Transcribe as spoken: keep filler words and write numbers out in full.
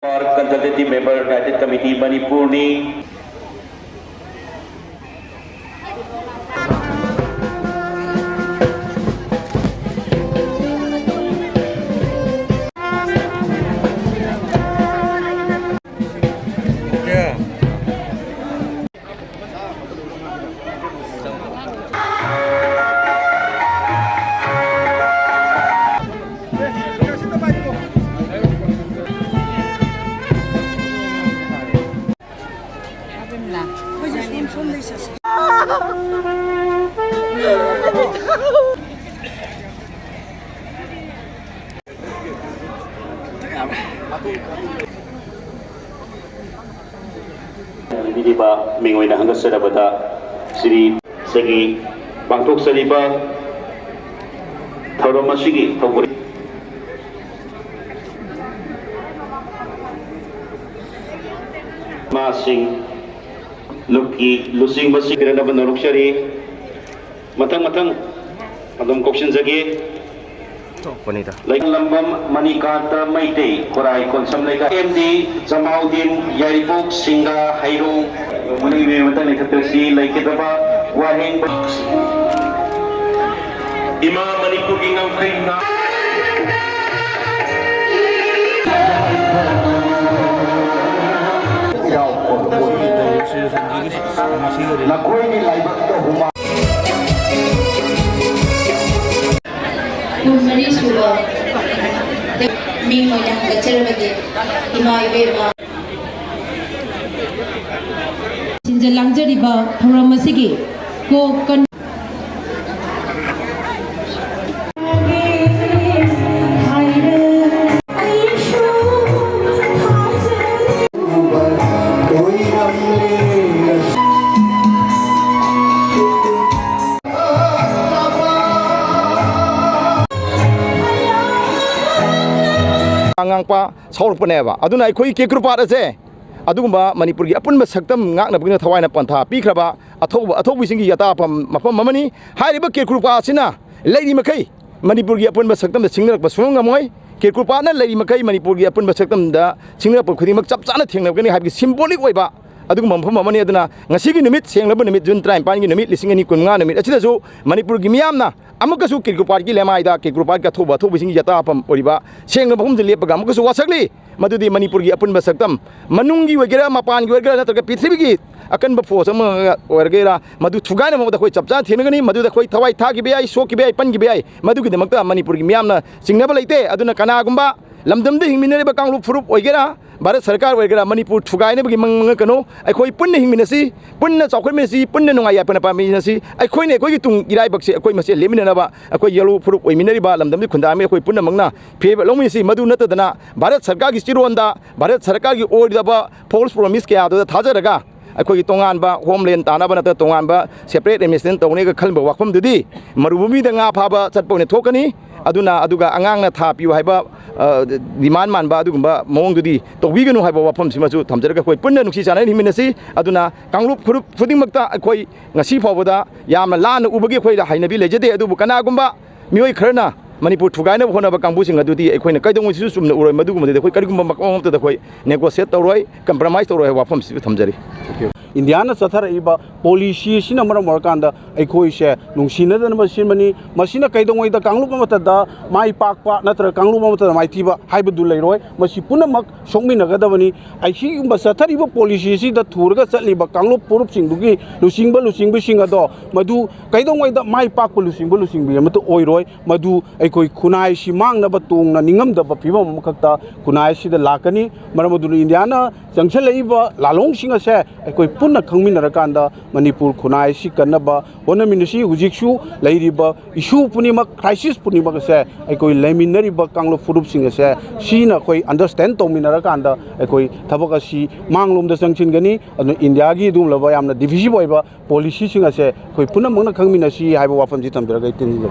Consultative Member, United Committee, ꯃꯅꯤꯄꯨꯔꯅꯤ꯫ ꯂꯩꯕꯤꯔꯤꯕ ꯃꯤꯡ ꯑꯣꯏꯅ ꯍꯪꯒꯠꯆꯔꯕꯗ ꯁꯤꯔꯤ ꯁꯒꯤ ꯄꯥꯡꯊꯣꯛꯆꯔꯤꯕ ꯊꯧꯔꯝ ꯑꯁꯤꯒꯤ ꯊꯧꯕꯨ ꯃꯥꯁꯤꯡ ꯂꯨꯞꯀꯤ ꯂꯨꯆꯤꯡꯕꯁꯤꯡ ꯄꯤꯔꯛꯅꯕ ꯅꯣꯂꯨꯛꯆꯔꯤ꯫ ꯃꯊꯪ ꯃꯊꯪ ꯑꯗꯨꯝ ꯀꯧꯁꯤꯟꯖꯒꯦ꯫ ꯊꯣꯛꯄꯅꯤꯗ꯫ ꯂꯩꯂꯝꯕꯝ ꯃꯅꯤꯀꯥꯟꯇ ꯃꯩꯇꯩ, ꯈꯨꯔꯥꯏ ꯀꯣꯟꯁꯝ ꯂꯩꯀꯥꯏ꯫ ꯑꯦꯝ ꯗꯤ ꯖꯃꯥꯎꯗꯤꯟ ꯌꯥꯏꯔꯤꯄꯣꯛ ꯁꯤꯡꯒꯥ ꯍꯩꯔꯣꯡ꯫ ꯃꯅꯤꯡ ꯃꯇꯥꯡ ꯂꯩꯈꯠꯄꯁꯤ ꯂꯩꯈꯤꯗꯕ ꯋꯥꯍꯦꯡꯕ꯫ ꯏꯃꯥ ꯃꯅꯤꯄꯨꯔꯒꯤ ꯉꯝꯈꯩ ꯉꯥ- ꯅꯈꯣꯏꯒꯤ ꯂꯥꯏꯕꯛꯇ ꯍꯨꯃꯥꯡ꯫ ꯄꯨꯡ ꯃꯔꯤ ꯁꯨꯕ ꯃꯤꯡ ꯑꯣꯏꯅ ꯍꯪꯒꯠꯆꯔꯕꯗꯤ ꯏꯃꯥ ꯏꯕꯦꯝꯃ꯫ ꯁꯤꯟꯖ ꯂꯥꯡꯖꯔꯤꯕ ꯊꯧꯔꯝ ꯑꯁꯤꯒꯤ ꯀꯣ ꯀꯟ- ꯉꯥꯡꯄ ꯁꯥꯎꯔꯛꯄꯅꯦꯕ꯫ ꯑꯗꯨꯅ ꯑꯩꯈꯣꯏꯒꯤ ꯀꯦꯀ꯭ꯔꯨꯄꯥꯠ ꯑꯁꯦ ꯑꯗꯨꯒꯨꯝꯕ ꯃꯅꯤꯄꯨꯔꯒꯤ ꯑꯄꯨꯟꯕ ꯁꯛꯇꯝ ꯉꯥꯛꯅꯕꯒꯤꯗꯃꯛ ꯊꯋꯥꯏꯅ ꯄꯟꯊꯥ ꯄꯤꯈ꯭ꯔꯕ ꯑꯊꯧꯕ, ꯑꯊꯧꯕꯁꯤꯡꯒꯤ ꯑꯇꯥꯐꯝ ꯃꯐꯝ ꯑꯃꯅꯤ꯫ ꯍꯥꯏꯔꯤꯕ ꯀꯦꯀ꯭ꯔꯨꯄꯥꯠ ꯑꯁꯤꯅ ꯂꯩꯔꯤ ꯃꯈꯩ ꯃꯅꯤꯄꯨꯔꯒꯤ ꯑꯄꯨꯟꯕ ꯁꯛꯇꯝꯗ ꯁꯤꯡꯅꯔꯛꯄ ꯁꯨꯡꯉꯝ ꯉꯝꯃꯣꯏ꯫ ꯀꯤꯔꯀꯨꯄꯥꯠꯅ ꯂꯩꯔꯤ ꯃꯈꯩ ꯃꯅꯤꯄꯨꯔꯒꯤ ꯑꯄꯨꯟꯕ ꯁꯛꯇꯝꯗ ꯁꯤꯡꯅꯔꯛꯄ ꯈꯨꯗꯤꯡꯃꯛ ꯆꯞ ꯆꯥꯅ ꯊꯦꯡꯅꯒꯅꯤ ꯍꯥꯏꯕꯒꯤ symbolic ꯑꯣꯏꯕ ꯑꯗꯨꯒꯨꯝꯕ ꯃꯐꯝ ꯑꯃꯅꯤ꯫ ꯑꯗꯨꯅ ꯉꯁꯤꯒꯤ ꯅꯨꯃꯤꯠ, ꯁꯦꯡꯂꯕ ꯅꯨꯃꯤꯠ, ꯖꯨꯟ ꯇꯔꯥꯅꯤꯄꯥꯟꯒꯤ ꯅꯨꯃꯤꯠ, ꯂꯤꯁꯤꯡ ꯑꯅꯤ ꯀꯨꯟꯃꯉꯥ ꯅꯨꯃꯤꯠ ꯑꯁꯤꯗꯁꯨ ꯃꯅꯤꯄꯨꯔꯒꯤ ꯃꯤꯌꯥꯝꯅ ꯑꯃꯨꯛꯀꯁꯨ ꯀꯤꯔꯀꯨꯄꯥꯠꯀꯤ ꯂꯦꯃꯥꯏꯗ, ꯀꯤꯔꯀꯨꯄꯥꯠꯀꯤ ꯑꯊꯧꯕ ꯑꯊꯧꯕꯁꯤꯡꯒꯤ ꯌꯥꯇꯥꯐꯝ ꯑꯣꯏꯔꯤꯕ ꯁꯦꯡꯂꯕ ꯃꯐꯝꯗ ꯂꯦꯞꯄꯒ ꯑꯃꯨꯛꯀꯁꯨ ꯋꯥꯁꯛꯂꯤ꯫ ꯃꯗꯨꯗꯤ ꯃꯅꯤꯄꯨꯔꯒꯤ ꯑꯄꯨꯟꯕ ꯁꯛꯇꯝ, ꯃꯅꯨꯡꯒꯤ ꯑꯣꯏꯒꯦꯔꯥ, ꯃꯄꯥꯟꯒꯤ ꯑꯣꯏꯒꯦꯔꯥ, ꯅꯠꯇ꯭ꯔꯒ ꯄ꯭ꯔꯤꯊꯤꯕꯤꯒꯤ ꯑꯀꯟꯕ force ꯑꯃ ꯑꯣꯏꯔꯒꯦꯔꯥ, ꯃꯗꯨ ꯊꯨꯒꯥꯏꯅꯕ ꯃꯑꯣꯡꯗ ꯑꯩꯈꯣꯏ ꯆꯞ ꯆꯥꯅ ꯊꯦꯡꯅꯒꯅꯤ꯫ ꯃꯗꯨꯗ ꯑꯩꯈꯣꯏ ꯊꯋꯥꯏ ꯊꯥꯈꯤꯕ ꯌꯥꯏ, ꯁꯣꯛꯈꯤꯕ ꯌꯥꯏ, ꯄꯟꯈꯤꯕ ꯌꯥꯏ꯫ ꯃꯗꯨꯒꯤꯗꯃꯛꯇ ꯃꯅꯤꯄꯨꯔꯒꯤ ꯃꯤꯌꯥꯝꯅ ꯆꯤꯡꯅꯕ ꯂꯩꯇꯦ꯫ ꯑꯗꯨꯅ ꯀꯅꯥꯒꯨꯝꯕ ꯂꯝꯗꯝꯗ ꯍꯤꯡꯃꯤꯟꯅꯔꯤꯕ ꯀꯥꯡꯂꯨꯞ ꯐꯨꯔꯨꯞ ꯑꯣꯏꯒꯦꯔꯥ, ꯚꯥꯔꯠ ꯁꯔꯀꯥꯔ ꯑꯣꯏꯒꯦꯔꯥ, ꯃꯅꯤꯄꯨꯔ ꯊꯨꯒꯥꯏꯅꯕꯒꯤ ꯃꯪ ꯃꯪꯉꯛꯀꯅꯨ꯫ ꯑꯩꯈꯣꯏ ꯄꯨꯟꯅ ꯍꯤꯡꯃꯤꯟꯅꯁꯤ, ꯄꯨꯟꯅ ꯆꯥꯎꯈꯠꯃꯤꯟꯅꯁꯤ, ꯄꯨꯟꯅ ꯅꯨꯡꯉꯥꯏ ꯌꯥꯏꯐꯅ ꯄꯥꯟꯃꯤꯟꯅꯁꯤ꯫ ꯑꯩꯈꯣꯏꯅ ꯑꯩꯈꯣꯏꯒꯤ ꯇꯨꯡ ꯏꯔꯥꯏꯕꯛꯁꯦ ꯑꯩꯈꯣꯏ ꯃꯁꯦꯜ ꯂꯦꯞꯃꯤꯟꯅꯅꯕ, ꯑꯩꯈꯣꯏ ꯌꯦꯜꯂꯣ ꯐꯨꯔꯨꯞ ꯑꯣꯏꯃꯤꯟꯅꯔꯤꯕ ꯂꯝꯗꯝꯁꯤ ꯈꯨꯟꯗꯥꯃꯤ ꯑꯩꯈꯣꯏ ꯄꯨꯟꯅꯃꯛꯅ ꯐꯤꯔꯦꯞ ꯂꯧꯃꯤꯟꯅꯁꯤ꯫ ꯃꯗꯨ ꯅꯠꯇꯗꯅ ꯚꯥꯔꯠ ꯁꯔꯀꯥꯔꯒꯤ ꯆꯤꯔꯣꯟꯗ, ꯚꯥꯔꯠ ꯁꯔꯀꯥꯔꯒꯤ ꯑꯣꯏꯗꯕ false promise ꯀꯌꯥꯗꯨꯗ ꯊꯥꯖꯔꯒ ꯑꯩꯈꯣꯏꯒꯤ ꯇꯣꯉꯥꯟꯕ homeland ꯇꯥꯅꯕ ꯅꯠꯇ꯭ꯔꯒ ꯇꯣꯉꯥꯟꯕ separate administration ꯇꯧꯅꯤꯒ ꯈꯟꯕ ꯋꯥꯐꯝꯗꯨꯗꯤ ꯃꯔꯨꯚꯨꯃꯤꯗ ꯉꯥ ꯐꯥꯕ ꯆꯠꯄ ꯑꯣꯏꯅ ꯊꯣꯛꯀꯅꯤ꯫ ꯑꯗꯨꯅ ꯑꯗꯨꯒ ꯑꯉꯥꯡꯅ ꯊꯥ ꯄꯤꯌꯨ ꯍꯥꯏꯕ, ꯑ, demand ꯃꯥꯟꯕ ꯑꯗꯨꯒꯨꯝꯕ ꯃꯑꯣꯡꯗꯨꯗꯤ ꯇꯧꯕꯤꯒꯅꯨ ꯍꯥꯏꯕ ꯋꯥꯐꯝꯁꯤꯃꯁꯨ ꯊꯝꯖꯔꯒ ꯑꯩꯈꯣꯏ ꯄꯨꯟꯅ ꯅꯨꯡꯁꯤ ꯆꯥꯟꯅꯅ ꯍꯤꯡꯃꯤꯟꯅꯁꯤ꯫ ꯑꯗꯨꯅ ꯀꯥꯡꯂꯨꯞ ꯐꯨꯔꯨꯞ ꯈꯨꯗꯤꯡꯃꯛꯇ ꯑꯩꯈꯣꯏ ꯉꯁꯤ ꯐꯥꯎꯕꯗ ꯌꯥꯝꯅ ꯂꯥꯟꯅ ꯎꯕꯒꯤ ꯑꯩꯈꯣꯏꯗ ꯍꯩꯅꯕꯤ ꯂꯩꯖꯗꯦ꯫ ꯑꯗꯨꯕꯨ ꯀꯅꯥꯒꯨꯝꯕ ꯃꯤꯑꯣꯏ ꯈꯔꯅ ꯃꯅꯤꯄꯨꯔ ꯊꯨꯒꯥꯏꯅꯕ ꯍꯣꯠꯅꯕ ꯀꯥꯡꯕꯨꯁꯤꯡ ꯑꯗꯨꯗꯤ ꯑꯩꯈꯣꯏꯅ ꯀꯩꯗꯧꯉꯩꯗꯁꯨ ꯆꯨꯝꯅ ꯎꯔꯣꯏ꯫ ꯃꯗꯨꯒꯨꯝꯕꯗꯨꯗꯤ ꯑꯩꯈꯣꯏ ꯀꯔꯤꯒꯨꯝꯕ ꯃꯑꯣꯡ ꯑꯃꯠꯇꯗ ꯑꯩꯈꯣꯏ negotiate ꯇꯧꯔꯣꯏ, compromise ꯇꯧꯔꯣꯏ ꯍꯥꯏꯕ ꯋꯥꯐꯝꯁꯤꯁꯨ ꯊꯝꯖꯔꯤ꯫ ꯏꯟꯗꯤꯌꯥꯅ ꯆꯠꯊꯔꯛꯏꯕ policy ꯑꯁꯤꯅ ꯃꯔꯝ ꯑꯣꯏꯔꯀꯥꯟꯗ ꯑꯩꯈꯣꯏꯁꯦ ꯅꯨꯡꯁꯤꯅꯗꯅꯕ ꯁꯤꯟꯕꯅꯤ꯫ ꯃꯁꯤꯅ ꯀꯩꯗꯧꯉꯩꯗ ꯀꯥꯡꯂꯨꯞ ꯑꯃꯠꯇꯗ ꯃꯥꯏ ꯄꯥꯛꯄ ꯅꯠꯇ꯭ꯔꯒ ꯀꯥꯡꯂꯨꯞ ꯑꯃꯠꯇꯗ ꯃꯥꯏꯊꯤꯕ ꯍꯥꯏꯕꯗꯨ ꯂꯩꯔꯣꯏ꯫ ꯃꯁꯤ ꯄꯨꯝꯅꯃꯛ ꯁꯣꯛꯃꯤꯟꯅꯒꯗꯕꯅꯤ꯫ ꯑꯁꯤꯒꯨꯝꯕ ꯆꯠꯊꯔꯤꯕ policy ꯑꯁꯤꯗ ꯊꯨꯔꯒ ꯆꯠꯂꯤꯕ ꯀꯥꯡꯂꯨꯞ ꯐꯨꯔꯨꯞꯁꯤꯡꯗꯨꯒꯤ ꯂꯨꯆꯤꯡꯕ ꯂꯨꯆꯤꯡꯕꯤꯁꯤꯡ ꯑꯗꯣ ꯃꯗꯨ ꯀꯩꯗꯧꯉꯩꯗ ꯃꯥꯏ ꯄꯥꯛꯄ ꯂꯨꯆꯤꯡꯕ ꯂꯨꯆꯤꯡꯕꯤ ꯑꯃꯠꯇ ꯑꯣꯏꯔꯣꯏ꯫ ꯃꯗꯨ ꯑꯩꯈꯣꯏ ꯈꯨꯟꯅꯥꯏꯁꯤ ꯃꯥꯡꯅꯕ ꯇꯣꯡꯅ ꯅꯤꯡꯉꯝꯗꯕ ꯐꯤꯕꯝ ꯑꯃꯈꯛꯇ ꯈꯨꯟꯅꯥꯏ ꯑꯁꯤꯗ ꯂꯥꯛꯀꯅꯤ꯫ ꯃꯔꯝ ꯑꯗꯨꯅ ꯏꯟꯗꯤꯌꯥꯅ ꯆꯪꯁꯤꯜꯂꯛꯏꯕ ꯂꯥꯜꯍꯧꯁꯤꯡ ꯑꯁꯦ ꯑꯩꯈꯣꯏ ꯄꯨꯟꯅ ꯈꯪꯃꯤꯟꯅꯔꯀꯥꯟꯗ ꯃꯅꯤꯄꯨꯔ ꯈꯨꯟꯅꯥꯏ ꯑꯁꯤ ꯀꯟꯅꯕ ꯍꯣꯠꯅꯃꯤꯟꯅꯁꯤ꯫ ꯍꯧꯖꯤꯛꯁꯨ ꯂꯩꯔꯤꯕ issue ꯄꯨꯝꯅꯃꯛ, crisis ꯄꯨꯝꯅꯃꯛ ꯑꯁꯦ ꯑꯩꯈꯣꯏ ꯂꯩꯃꯤꯟꯅꯔꯤꯕ ꯀꯥꯡꯂꯨꯞ ꯐꯨꯔꯨꯞꯁꯤꯡ ꯑꯁꯦ ꯁꯤꯅ ꯑꯩꯈꯣꯏ understand ꯇꯧꯃꯤꯟꯅꯔꯀꯥꯟꯗ ꯑꯩꯈꯣꯏ ꯊꯕꯛ ꯑꯁꯤ ꯃꯥꯡꯂꯣꯝꯗ ꯆꯪꯁꯤꯟꯒꯅꯤ꯫ ꯑꯗꯨꯅ ꯏꯟꯗꯤꯌꯥꯒꯤ ꯑꯗꯨꯒꯨꯝꯂꯕ ꯌꯥꯝꯅ divisive ꯑꯣꯏꯕ policyꯁꯤꯡ ꯑꯁꯦ ꯑꯩꯈꯣꯏ ꯄꯨꯝꯅꯃꯛꯅ ꯈꯪꯃꯤꯟꯅꯁꯤ ꯍꯥꯏꯕ ꯋꯥꯐꯝꯁꯤ ꯊꯝꯖꯔꯒ ꯑꯩ ꯇꯦꯟꯖꯔꯦ꯫